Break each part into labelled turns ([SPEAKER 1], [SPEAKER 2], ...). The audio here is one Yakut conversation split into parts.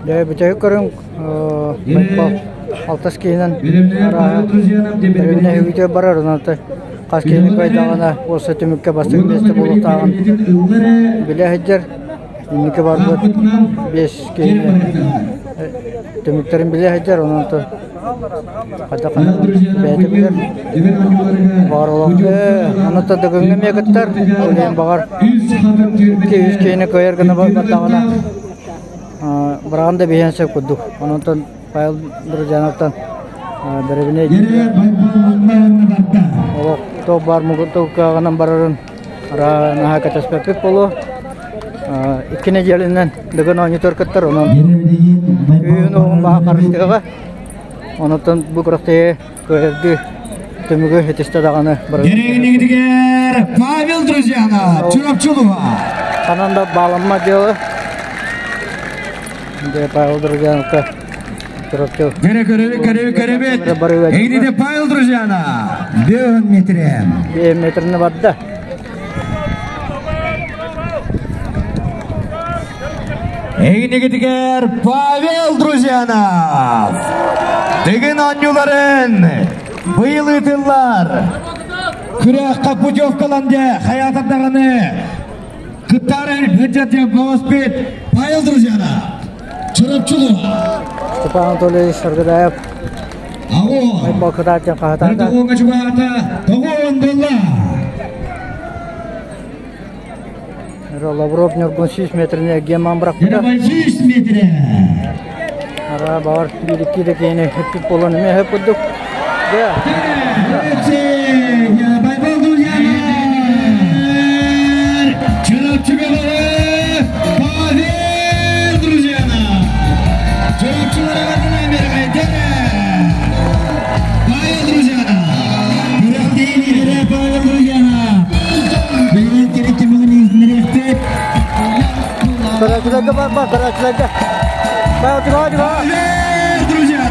[SPEAKER 1] Дьэ, бүтэһик көрүҥ алтыс киһинэн арааһа үгүтэ барар, онон хас киһини кыайдаҕына уопсай түмүккэ бастакы миэстэ буолуохтааҕын билэ сылдьар. Инники барбыт биэс киһини түмүктэрин билэ сылдьар, онон хайдах бэйэтэ билэр. Баҕар олох онон Дыгыҥҥа эмиэ кыттар, ол иһин баҕар 2-3 киһини кыайар гына бардаҕына быраҕан да биһиэн сөп курдук. Онон Павел Друзьяновтан бэрэбинэ олох туох баар муҥутуугынан барарын наһаа кэтэспэппит буолуо. Икки нэдиэлэнэн Дыгын оонньуутугар кыттар, онон күүһүн уоҕун баһа харыстыаҕа. Онтон бу күрэхтэһии кыайардыы түмүгү ситистэ даҕаны
[SPEAKER 2] Диригинигитигэр Павел Друзьянов, Чурапчылова.
[SPEAKER 1] Ханан да бааламмат дьыала. Дьэ, Павел Друзьяновка Чурапчы.
[SPEAKER 2] Көрө көрөбүт, көрөбүт, көрөбүт. Эгините Павел Друзьянов. 5 метре.
[SPEAKER 1] 5 метрini барда.
[SPEAKER 2] Эгинигитигэр Павел Друзьянов. Дыгын оонньууларын быйыл ыытыллар. Күрэххэ путевкаланды хаятар даҕаны кыттаары бюджет баҕаспыт Павел Друзьянов. Чурапчылова.
[SPEAKER 1] Степан Анатольевич Саргыдаев.
[SPEAKER 2] Аҕо.
[SPEAKER 1] Балкытааччы хаһытаата.
[SPEAKER 2] Тоҕуоҥа чугаата. Тоҕуон болла.
[SPEAKER 1] Лавров Ньургун 100 метрine геман бырахпыта.
[SPEAKER 2] 100 метре.
[SPEAKER 1] Ара баҕар биир-икки да киһини хөппүт буолан эмиэ хөп курдук.
[SPEAKER 2] Павел, друзья! Павел, друзья! Павел, друзья!
[SPEAKER 1] Көрөөччүлэргэ бар бар, көрөөччүлэргэ. Павел,
[SPEAKER 2] друзья!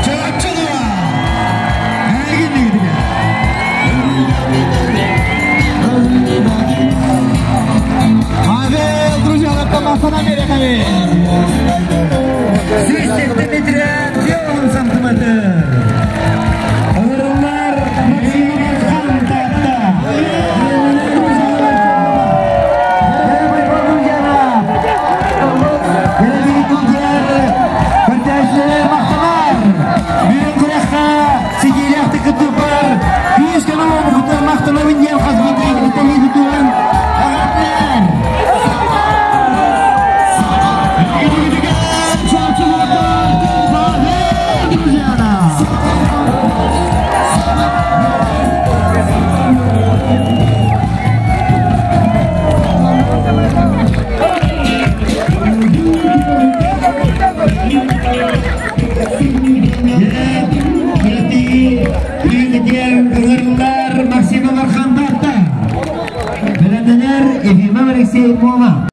[SPEAKER 2] Чурапчылова! Павел, друзья, махтана берехами! 100 сантиметр, 10 сантиметр. Ырылар Максим Хантатта. Максима Мархандатта. Беләннәр Ефимов Алексей Мома.